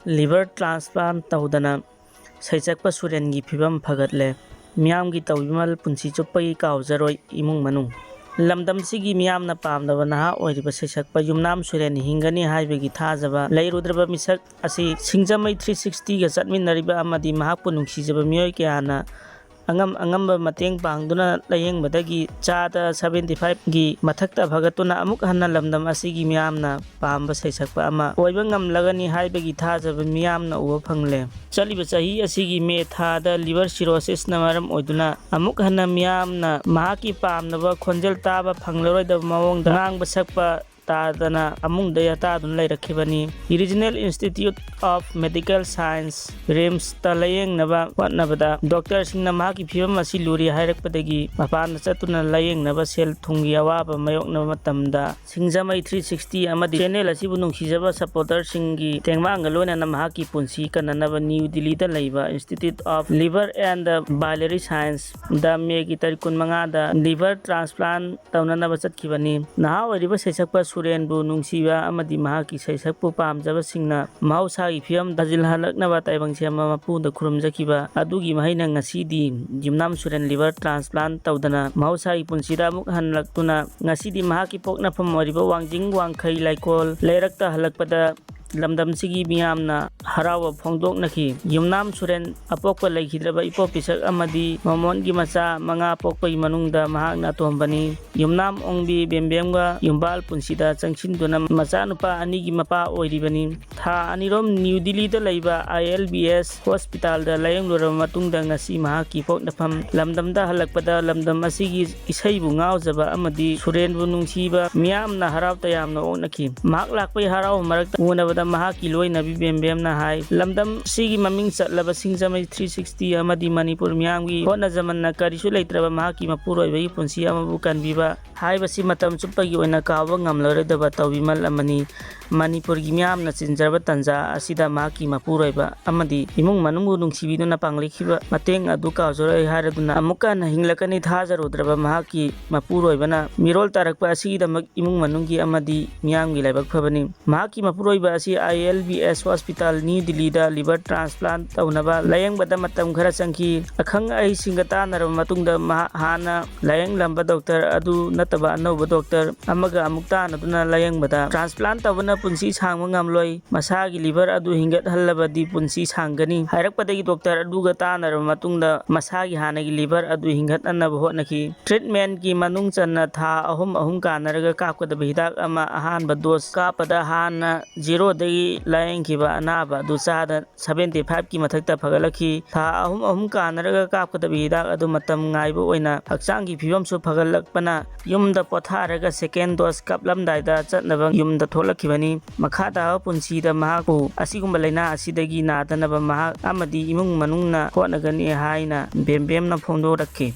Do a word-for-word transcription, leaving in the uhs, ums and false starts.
Liver transplant ꯇꯧꯗꯅ ꯁꯩꯁꯛꯄ ꯁꯨꯔꯦꯟꯒꯤ ꯐꯤꯕꯝ ꯐꯒꯠꯂꯦ꯫ ꯃꯤꯌꯥꯝꯒꯤ ꯇꯧꯕꯤꯃꯜ ꯄꯨꯟꯁꯤ ꯆꯨꯞꯄꯒꯤ ꯀꯥꯎꯖꯔꯣꯏ ꯏꯃꯨꯡ ꯃꯅꯨꯡ꯫ ꯂꯝꯗꯝꯁꯤꯒꯤ ꯃꯤꯌꯥꯝꯅ ꯄꯥꯝꯅꯕ ꯅꯍꯥ ꯑꯣꯏꯔꯤꯕ ꯁꯩꯁꯛꯄ ꯌꯨꯝꯅꯥꯝ ꯁꯨꯔꯦꯟ ꯍꯤꯡꯒꯅꯤ ꯍꯥꯏꯕꯒꯤ ꯊꯥꯖꯕ ꯂꯩꯔꯨꯗ꯭ꯔꯕ ꯃꯤꯁꯛ ꯑꯁꯤ ꯁꯤꯡꯖꯃꯩ ꯊ꯭ꯔꯤ ꯁꯤꯛꯁꯇꯤꯒ ꯆꯠꯃꯤꯟꯅꯔꯤꯕ ꯑꯃꯗꯤ ꯃꯍꯥꯛꯄꯨ ꯅꯨꯡꯁꯤꯖꯕ ꯃꯤꯑꯣꯏ ꯀꯌꯥꯅ ꯑꯉꯝ ꯑꯉꯝꯕ ꯃꯇꯦꯡ ꯄꯥꯡꯗꯨꯅ ꯂꯥꯌꯦꯡꯕꯗꯒꯤ ꯆꯥꯗ ꯁꯚꯦꯟꯇꯤ ꯐꯥꯏꯚꯒꯤ ꯃꯊꯛꯇ ꯐꯒꯠꯇꯨꯅ ꯑꯃꯨꯛ ꯍꯟꯅ ꯂꯝꯗꯝ ꯑꯁꯤꯒꯤ ꯃꯤꯌꯥꯝꯅ ꯄꯥꯝꯕ ꯁꯩꯁꯛꯄ ꯑꯃ ꯑꯣꯏꯕ ꯉꯝꯂꯒꯅꯤ ꯍꯥꯏꯕꯒꯤ ꯊꯥꯖꯕ ꯃꯤꯌꯥꯝꯅ ꯎꯕ ꯐꯪꯂꯦ꯫ ꯆꯠꯂꯤꯕ ꯆꯍꯤ ꯑꯁꯤꯒꯤ ꯃꯦ ꯊꯥꯗ ꯂꯤꯚꯔ ꯁꯤꯔꯣꯁꯤꯁꯅ ꯃꯔꯝ ꯑꯣꯏꯗꯨꯅ ꯑꯃꯨꯛ ꯍꯟꯅ ꯃꯤꯌꯥꯝꯅ ꯃꯍꯥꯛꯀꯤ ꯄꯥꯝꯅꯕ ꯈꯣꯟꯖꯦꯜ ꯇꯥꯕ ꯐꯪꯂꯔꯣꯏꯗꯕ ꯃꯑꯣꯡꯗ ꯉꯥꯡꯕ ꯁꯛꯄ ꯇꯥꯗꯅ ꯐꯃꯨꯡꯗ ꯌꯥꯇꯥꯗꯨꯅ ꯂꯩꯔꯛꯈꯤꯕꯅꯤ꯫ Regional Institute of Medical Science, ꯔꯤꯝꯁꯇ ꯂꯥꯌꯦꯡꯅꯕ ꯍꯣꯠꯅꯕꯗ ꯗꯣꯛꯇꯔꯁꯤꯡꯅ ꯃꯍꯥꯛꯀꯤ ꯐꯤꯕꯝ ꯑꯁꯤ ꯂꯨꯔꯦ ꯍꯥꯏꯔꯛꯄꯗꯒꯤ ꯃꯄꯥꯟꯗ ꯆꯠꯇꯨꯅ ꯂꯥꯌꯦꯡꯅꯕ ꯁꯦꯜ ꯊꯨꯝꯒꯤ ꯑꯋꯥꯕ ꯃꯥꯌꯣꯛꯅꯕ ꯃꯇꯝꯗ ꯁꯤꯡꯖꯃꯩ ꯊ꯭ꯔꯤ ꯁꯤꯛꯁꯇꯤ ꯑꯃꯗꯤ ꯆꯦꯅꯦꯜ ꯑꯁꯤꯕꯨ ꯅꯨꯡꯁꯤꯖꯕ ꯁꯄꯣꯔꯇꯔꯁꯤꯡꯒꯤ ꯇꯦꯡꯕꯥꯡꯒ ꯂꯣꯏꯅꯅ ꯃꯍꯥꯛꯀꯤ ꯄꯨꯟꯁꯤ ꯀꯟꯅꯅꯕ ꯅ꯭ꯌꯨ ꯗꯤꯜꯂꯤꯗ ꯂꯩꯕ Institute of Liver and Biliary Science ꯗ ꯃꯦꯒꯤ ꯇꯥꯔꯤꯛ ꯀꯨꯟꯃꯉꯥꯗ ꯂꯤꯚꯔ ꯇ꯭ꯔꯥꯟꯁꯄ꯭ꯂꯥꯟ ꯇꯧꯅꯅꯕ ꯆꯠꯈꯤꯕꯅꯤ꯫ ꯅꯍꯥ ꯑꯣꯏꯔꯤꯕ ꯁꯩꯁꯛꯄ ꯁꯨꯔꯦꯟꯕꯨ ꯅꯨꯡꯁꯤꯕ ꯑꯃꯗꯤ ꯃꯍꯥꯛꯀꯤ ꯁꯩꯁꯛꯄꯨ ꯄꯥꯝꯖꯕꯁꯤꯡꯅ ꯃꯍꯧꯁꯥꯒꯤ ꯐꯤꯕꯝ ꯊꯥꯖꯤꯜꯍꯜꯂꯛꯅꯕ ꯇꯥꯏꯕꯪ ꯁꯦꯝꯕ ꯃꯄꯨꯗ ꯈꯨꯔꯨꯝꯖꯈꯤꯕ ꯑꯗꯨꯒꯤ ꯃꯍꯩꯅ ꯉꯁꯤꯗꯤ ꯌꯨꯝꯅꯥꯝ ꯁꯨꯔꯦꯟ ꯂꯤꯚꯔ ꯇ꯭ꯔꯥꯟꯁꯄ꯭ꯂꯥꯟ ꯇꯧꯗꯅ ꯃꯍꯧꯁꯥꯒꯤ ꯄꯨꯟꯁꯤꯗ ꯑꯃꯨꯛ ꯍꯜꯂꯛꯇꯨꯅ ꯉꯁꯤꯗꯤ ꯃꯍꯥꯛꯀꯤ ꯄꯣꯛꯅꯐꯝ ꯑꯣꯏꯔꯤꯕ ꯋꯥꯡꯖꯤꯡ ꯋꯥꯡꯈꯩ ꯂꯩꯀꯣꯜ ꯂꯩꯔꯛꯇ ꯍꯜꯂꯛꯄꯗ ꯂꯝꯗꯝꯁꯤꯒꯤ ꯃꯤꯌꯥꯝꯅ ꯍꯔꯥꯎꯕ ꯐꯣꯡꯗꯣꯛꯅꯈꯤ꯫ ꯌꯨꯝꯅꯥꯝ ꯁꯨꯔꯦꯟ ꯑꯄꯣꯛꯄ ꯂꯩꯈꯤꯗ꯭ꯔꯕ ꯏꯄꯣꯛ ꯄꯤꯁꯛ ꯑꯃꯗꯤ ꯃꯃꯣꯟꯒꯤ ꯃꯆꯥ ꯃꯉꯥ ꯄꯣꯛꯄꯒꯤ ꯃꯅꯨꯡꯗ ꯃꯍꯥꯛꯅ ꯑꯇꯣꯝꯕꯅꯤ꯫ ꯌꯨꯝꯅꯥꯝ ꯑꯣꯡꯕꯤ ꯕꯦꯝꯕꯦꯝꯒ ꯌꯨꯝꯕꯥꯜ ꯄꯨꯟꯁꯤꯗ ꯆꯪꯁꯤꯟꯗꯨꯅ ꯃꯆꯥꯅꯨꯄꯥ ꯑꯅꯤꯒꯤ ꯃꯄꯥ ꯑꯣꯏꯔꯤꯕꯅꯤ꯫ ꯊꯥ ꯑꯅꯤꯔꯣꯝ ꯅ꯭ꯌꯨ ꯗꯤꯜꯂꯤꯗ ꯂꯩꯕ ꯑꯥꯏ ꯑꯦꯜ ꯕꯤ ꯑꯦꯁ ꯍꯣꯁꯄꯤꯇꯥꯜꯗ ꯂꯥꯌꯦꯡꯂꯨꯔꯕ ꯃꯇꯨꯡꯗ ꯉꯁꯤ ꯃꯍꯥꯛꯀꯤ ꯄꯣꯛꯅꯐꯝ ꯂꯝꯗꯝꯗ ꯍꯜꯂꯛꯄꯗ ꯂꯝꯗꯝ ꯑꯁꯤꯒꯤ ꯏꯁꯩꯕꯨ ꯉꯥꯎꯖꯕ ꯑꯃꯗꯤ ꯁꯨꯔꯦꯟꯕꯨ ꯅꯨꯡꯁꯤꯕ ꯃꯤꯌꯥꯝꯅ ꯍꯔꯥꯎ ꯇꯌꯥꯝꯅ ꯑꯣꯛꯅꯈꯤ꯫ ꯃꯍꯥꯛ ꯂꯥꯛꯄꯒꯤ ꯍꯔꯥꯎꯕ ꯃꯔꯛꯇ ꯎꯅꯕꯗ ꯃꯍꯥꯛꯀꯤ ꯂꯣꯏꯅꯕꯤ ꯕꯦꯝꯕꯦꯝꯅ ꯍꯥꯏ, ꯂꯝꯗꯝ ꯑꯁꯤꯒꯤ ꯃꯃꯤꯡ ꯆꯠꯂꯕ ꯁꯤꯡꯖꯃꯩ ꯊ꯭ꯔꯤ ꯁꯤꯛꯁꯇꯤ ꯑꯃꯗꯤ ꯃꯅꯤꯄꯨꯔ ꯃꯤꯌꯥꯝꯒꯤ ꯍꯣꯠꯅꯖꯃꯟꯅ ꯀꯔꯤꯁꯨ ꯂꯩꯇ꯭ꯔꯕ ꯃꯍꯥꯛꯀꯤ ꯃꯄꯨꯔꯣꯏꯕꯒꯤ ꯄꯨꯟꯁꯤ ꯑꯃꯕꯨ ꯀꯟꯕꯤꯕ ꯍꯥꯏꯕꯁꯤ ꯃꯇꯝ ꯆꯨꯞꯄꯒꯤ ꯑꯣꯏꯅ ꯀꯥꯎꯕ ꯉꯝꯂꯔꯣꯏꯗꯕ ꯇꯧꯕꯤꯃꯜ ꯑꯃꯅꯤ꯫ ꯃꯅꯤꯄꯨꯔꯒꯤ ꯃꯤꯌꯥꯝꯅ ꯆꯤꯟꯖꯔꯕ ꯇꯥꯟꯖꯥ ꯑꯁꯤꯗ ꯃꯍꯥꯛꯀꯤ ꯃꯄꯨꯔꯣꯏꯕ ꯑꯃꯗꯤ ꯏꯃꯨꯡ ꯃꯅꯨꯡꯕꯨ ꯅꯨꯡꯁꯤꯕꯤꯗꯨꯅ ꯄꯥꯡꯂꯛꯈꯤꯕ ꯃꯇꯦꯡ ꯑꯗꯨ ꯀꯥꯎꯖꯔꯣꯏ ꯍꯥꯏꯔꯗꯨꯅ ꯑꯃꯨꯛꯀ ꯍꯟꯅ ꯍꯤꯡꯂꯛꯀꯅꯤ ꯊꯥꯖꯔꯨꯗ꯭ꯔꯕ ꯃꯍꯥꯛꯀꯤ ꯃꯄꯨꯔꯣꯏꯕꯅ ꯃꯤꯔꯣꯜ ꯇꯥꯔꯛꯄ ꯑꯁꯤꯒꯤꯗꯃꯛ ꯏꯃꯨꯡ ꯃꯅꯨꯡꯒꯤ ꯑꯃꯗꯤ ꯃꯤꯌꯥꯝꯒꯤ ꯂꯥꯏꯕꯛ ꯐꯕꯅꯤ꯫ ꯃꯍꯥꯛꯀꯤ ꯃꯄꯨꯔꯣꯏꯕ ꯑꯁꯤ ꯑꯥꯏ ꯑꯦꯜ ꯕꯤ ꯑꯦꯁ ꯍꯣꯁꯄꯤꯇꯥꯜ ꯅ꯭ꯌꯨ ꯗꯤꯜꯂꯤꯗ ꯂꯤꯚꯔ ꯇ꯭ꯔꯥꯟꯁꯄ꯭ꯂꯥꯟ ꯇꯧꯅꯕ ꯂꯥꯌꯦꯡꯕꯗ ꯃꯇꯝ ꯈꯔ ꯆꯪꯈꯤ꯫ ꯑꯈꯪ ꯑꯍꯩꯁꯤꯡꯒ ꯇꯥꯟꯅꯔꯕ ꯃꯇꯨꯡꯗ ꯃꯍꯥꯛ ꯍꯥꯟꯅ ꯂꯥꯌꯦꯡꯂꯝꯕ ꯗꯣꯛꯇꯔ ꯑꯗꯨ ꯅꯠꯇꯕ ꯑꯅꯧꯕ ꯗꯣꯛꯇꯔ ꯑꯃꯒ ꯑꯃꯨꯛ ꯇꯥꯟꯅꯗꯨꯅ ꯂꯥꯌꯦꯡꯕꯗ, "ꯇ꯭ꯔꯥꯟꯁꯄ꯭ꯂꯥꯟ ꯇꯧꯕꯅ ꯄꯨꯟꯁꯤ ꯁꯥꯡꯕ ꯉꯝꯂꯣꯏ, ꯃꯁꯥꯒꯤ ꯂꯤꯚꯔ ꯑꯗꯨ ꯍꯤꯡꯒꯠꯍꯜꯂꯕꯗꯤ ꯄꯨꯟꯁꯤ ꯁꯥꯡꯒꯅꯤ" ꯍꯥꯏꯔꯛꯄꯗꯒꯤ ꯗꯣꯛꯇꯔ ꯑꯗꯨꯒ ꯇꯥꯟꯅꯔꯕ ꯃꯇꯨꯡꯗ ꯃꯁꯥꯒꯤ ꯍꯥꯟꯅꯒꯤ ꯂꯤꯚꯔ ꯑꯗꯨ ꯍꯤꯡꯒꯠꯍꯟꯅꯕ ꯍꯣꯠꯅꯈꯤ꯫ ꯇ꯭ꯔꯤꯠꯃꯦꯟꯒꯤ ꯃꯅꯨꯡ ꯆꯟꯅ ꯊꯥ ꯑꯍꯨꯝ ꯑꯍꯨꯝ ꯀꯥꯟꯅꯔꯒ ꯀꯥꯞꯀꯗꯕ ꯍꯤꯗꯥꯛ ꯑꯃ ꯑꯍꯥꯟꯕ ꯗꯣꯁ ꯀꯥꯞꯄꯗ ꯍꯥꯟꯅ ꯖꯤꯔꯣꯗꯒꯤ ꯂꯥꯌꯦꯡꯈꯤꯕ ꯑꯅꯥꯕ ꯑꯗꯨ ꯆꯥꯗ ꯁꯚꯦꯟꯇꯤ ꯐꯥꯏꯚꯀꯤ ꯃꯊꯛꯇ ꯐꯒꯠꯂꯛꯈꯤ꯫ ꯊꯥ ꯑꯍꯨꯝ ꯑꯍꯨꯝ ꯀꯥꯟꯅꯔꯒ ꯀꯥꯞꯀꯗꯕ ꯍꯤꯗꯥꯛ ꯑꯗꯨ ꯃꯇꯝ ꯉꯥꯏꯕ ꯑꯣꯏꯅ ꯍꯛꯆꯥꯡꯒꯤ ꯐꯤꯕꯝꯁꯨ ꯐꯒꯠꯂꯛꯄꯅ ꯌꯨꯝꯗ ꯄꯣꯊꯥꯔꯒ ꯁꯦꯀꯦꯟ ꯗꯣꯁ ꯀꯥꯞꯂꯝꯗꯥꯏꯗ ꯆꯠꯅꯕ ꯌꯨꯝꯗ ꯊꯣꯛꯂꯛꯈꯤꯕꯅꯤ꯫ ꯃꯈꯥ ꯇꯥꯕ ꯄꯨꯟꯁꯤꯗ ꯃꯍꯥꯛꯄꯨ ꯑꯁꯤꯒꯨꯝꯕ ꯂꯥꯏꯅꯥ ꯑꯁꯤꯗꯒꯤ ꯅꯥꯗꯅꯕ ꯃꯍꯥꯛ ꯑꯃꯗꯤ ꯏꯃꯨꯡ ꯃꯅꯨꯡꯅ ꯍꯣꯠꯅꯒꯅꯤ ꯍꯥꯏꯅ ꯕꯦꯝꯕꯦꯝꯅ ꯐꯣꯡꯗꯣꯔꯛꯈꯤ꯫